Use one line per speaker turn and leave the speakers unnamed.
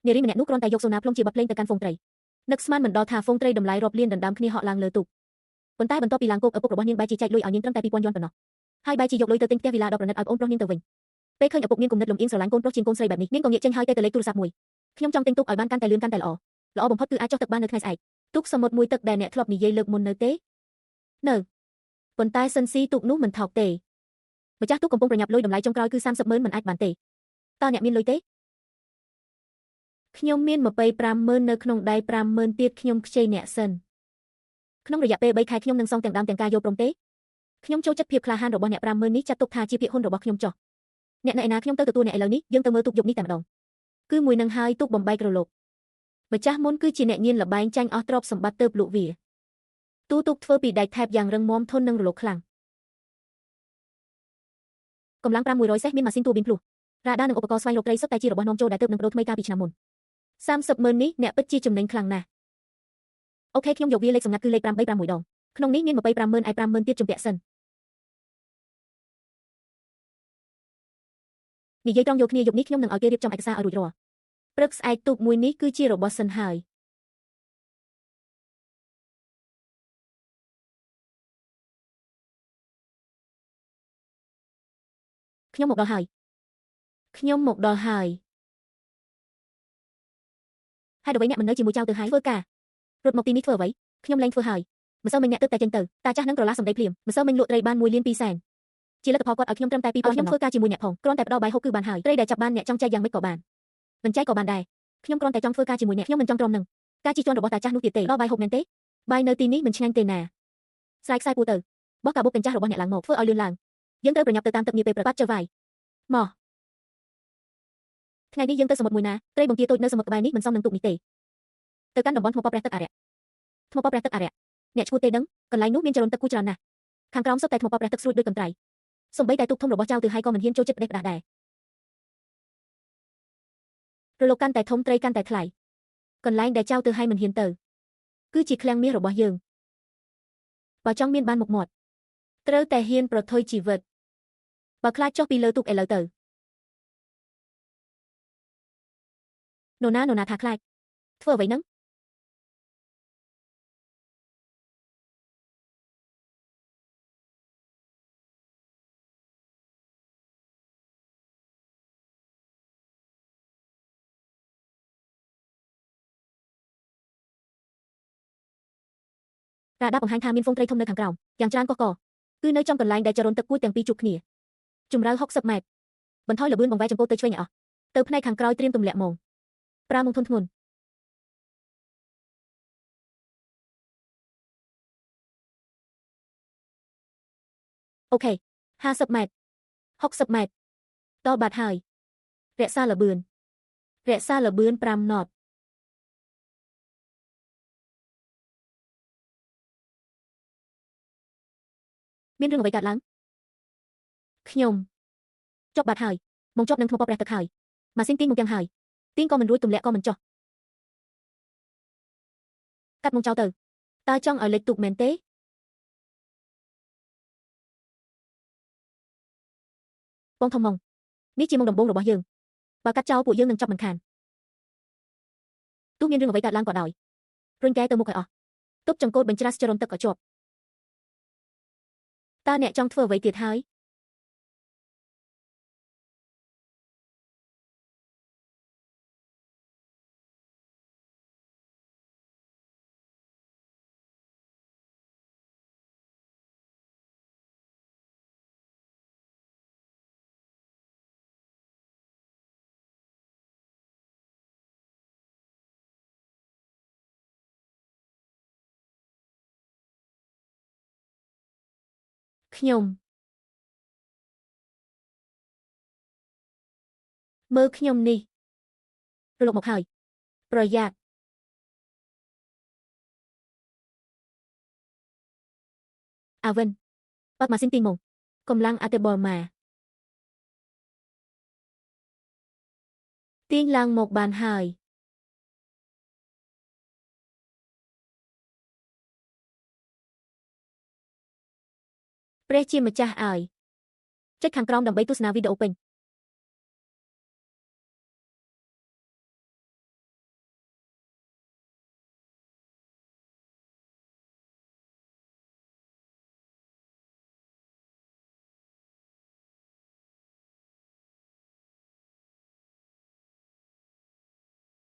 នារីម្នាក់នោះគ្រាន់តែយកសូណាផ្លុំជាបទភ្លេងទៅកាន់ហ្វូងត្រីនឹកស្មានមិនដល់ថាហ្វូងត្រីតម្លៃរាប់លានដណ្ដើមគ្នាហក់ឡើងលើទូកប៉ុន្តែបន្ទាប់ពីឡើងគោកឪពុករបស់នាងបែរជាចែកលុយឲ្យនាងត្រឹមតែ2000យន់ប៉ុណ្ណោះហើយបែរជាយកលុយទៅទិញផ្ទះវីឡាដ៏ប្រណិតឲ្យប្អូនប្រុសនាងទៅវិញពេលឃើញឪពុកមានគំនិតលំអៀងស្រឡាញ់កូនប្រុសជាងកូនស្រីបែបនេះនាងក៏ងាកចេញហើយទៅលេខទូរស័ព្ទមួយខ្ញុំចង់ទិញទូកឲ្យបានកាន់តែលឿនកាន់តែល្អល្អបំផុតគឺអាចចុះទឹកបាននៅថ្ងៃស្អែកទូកសមុទ្រមួយទឹកដែលអ្នកធ្លាប់និយាយលើកមុននៅទេនៅប៉ុន្តែសិនស៊ីទូកនោះមិនថោកទេម្ចាស់ទូកកំពុងប្រញាប់លុយតម្លៃចុងក្រោយគឺ30ម៉ឺនមិនអាចបានទេតើអ្នកមានលុយទេខ្ញុំមាន25ម៉ឺននៅក្នុងដៃ5ម៉ឺនទៀតខ្ញុំខ្ចីអ្នកសិនក្នុងរយៈពេល3ខែខ្ញុំនឹងសងទាំងដើមទាំងការយកព្រមទេខ្ញុំចូលចិត្តភាពក្លាហានរបស់អ្នក5ម៉ឺននេះចាត់ទុកថាជាភាគហ៊ុនរបស់ខ្ញុំចុះអ្នកនៅឯណាខ្ញុំទៅទទួលអ្នកឥឡូវនេះយើងទៅមើលទូកយប់នេះតែម្ដងគឺមួយនឹងហើយទូកបំបែករលកម្ចាស់មុនគឺជាអ្នកញៀនលបែងចាញ់អស់ទ្រព្យសម្បត្តិទៅលក់វាទូទូកធ្វើពីដែកថែបយ៉ាងរឹងមាំធន់នឹងរលកខ្លាំងកម្លាំង500សេះមានម៉ាស៊ីនទួប៊ីនភ្លោះរ៉ាដានិងឧបករណ៍ស្វែងរកត្រីសុទ្ធតែជារបស់នាំចូលដែលទើបនឹងប្ដូរថ្មីកាលពីឆ្នាំមុន30ម៉ឺននេះអ្នកពិតជាចំណេញខ្លាំងណាស់អូខេខ្ញុំយកវាលេខសម្ងាត់គឺលេខ8361ដងក្នុងនេះមាន25ម៉ឺនឯ5ម៉ឺនទៀតជំពាក់សិននិយាយត្រង់យកគ្នាយប់នេះខ្ញុំនឹងឲ្យគេរៀបចំឯកសារឲ្យរួចរាល់ព្រឹកស្អែកទូកមួយនេះគឺជារបស់សិនហើយខ្ញុំមកដល់ហើយខ្ញុំមកដល់ហើយហើយអ្វីអ្នកមិននៅជាមួយចៅទៅហើយធ្វើការរត់មកទីនេះធ្វើអ្វីខ្ញុំលែងធ្វើហើយម្សិលមិញអ្នកទើបតែចេញទៅតាចាស់នឹងក្រឡាសម្ដីភ្លាមម្សិលមិញលក់ត្រីបាន1លាន2សែនជាលទ្ធផលគាត់ឲ្យខ្ញុំត្រឹមតែ2000ខ្ញុំធ្វើការជាមួយអ្នកផងគ្រាន់តែផ្ដល់បាយហូបគឺបានហើយត្រីដែលចាប់បានអ្នកចង់ចែកយ៉ាងម៉េចក៏បានមិនចែកក៏បានដែរខ្ញុំគ្រាន់តែចង់ធ្វើការជាមួយអ្នកខ្ញុំមិនចង់ទ្រាំនឹងការជិះជាន់របស់តាចាស់នោះទៀតទេដល់បាយហូបមែនទេបាយនៅទីនេះមិនឆ្ងាញ់ទេណាស្រែកខ្សែពួរទៅបោះកាបុកកញ្ចាស់របស់អ្នកឡើងមកធ្វើឲ្យលឿនឡើងយើងត្រូវប្រញាប់ទៅតាមទឹកនាពេលព្រឹកបាត់ចើវាយមកថ្ងៃនេះយើងទៅសមុទ្រមួយណាត្រីបង្គាតូចនៅសមុទ្រក្បែរនេះមិនសមនឹងទូកនេះទេទៅកាន់តំបន់ថ្មប៉ព្រះទឹកអរិយថ្មប៉ព្រះទឹកអរិយអ្នកឈួតទេដឹងកន្លែងនោះមានចរន្តទឹកគូច្រើនណាស់ខាងក្រោមសុទ្ធតែថ្មប៉ព្រះទឹកស្រួចដូចកន្ត្រៃសូម្បីតែទូកធំរបស់ចៅទៅហើយក៏មិនហ៊ានចូលចិត្តផ្ដេសផ្ដាស់ដែររលកកាន់តែធំត្រីកាន់តែថ្លៃកន្លែងដែលចៅទៅហើយមិនហ៊ានទៅគឺជាឃ្លាំងមាសរបស់យើងបើចង់មានបានមុខមាត់ត្រូវតែហ៊ានប្រថុយជីវិតបើខ្លាចចុះពីលើទូកឥឡូវទៅនរណានរណាថាខ្លាចធ្វើអ្វីហ្នឹងរ៉ាដាបង្ហាញថាមានហ្វូងត្រីធំនៅខាងក្រោមយ៉ាងច្រើនកកគឺនៅចំកន្លែងដែលចរន្តទឹកគួចទាំងពីរជួបគ្នាជម្រៅ60ម៉ែត្របន្ថយល្បឿនបង្វែរចង្កូតទៅឆ្វេងឲ្យអស់ទៅផ្នែកខាងក្រោយត្រៀមទម្លាក់មងប្រើមងធុនធ្ងន់អូខេ50ម៉ែត្រ60ម៉ែត្រតបាត់ហើយរក្សាល្បឿនរក្សាល្បឿន5ណតមានរឿងអ្វីកើតឡើងខ្ញុំជាប់បាត់ហើយមកជាប់នឹងថ្មប៉ព្រះទឹកហើយម៉ាស៊ីនទាញមកទាំងហើយទាញក៏មិនរួចទម្លាក់ក៏មិនចុះកាត់មកចោលទៅតើចង់ឲ្យលេចទូកមែនទេបងធំម៉ងនេះជាមុខដំបូងរបស់យើងបើកាត់ចោលពួកយើងនឹងចាប់មិនខានទោះមានរឿងអ្វីកើតឡើងក៏ដោយរុញកែទៅមុខឲ្យអស់ទប់ចង្កូតបញ្ច្រាសចរន្តទឹកក៏ជាប់តើអ្នកចង់ធ្វើអ្វីទៀតហើយខ្ញុំមើលខ្ញុំនេះរលកមកហើយប្រយ័ត្នអាវិនបាត់ម៉ាស៊ីនទីងមកកម្លាំងអតិបរមាទាញឡើងមកបានហើយព្រះជាម្ចាស់ឲ្យចុចខាងក្រោមដើម្បីទស្សនាវីដេអូពេញ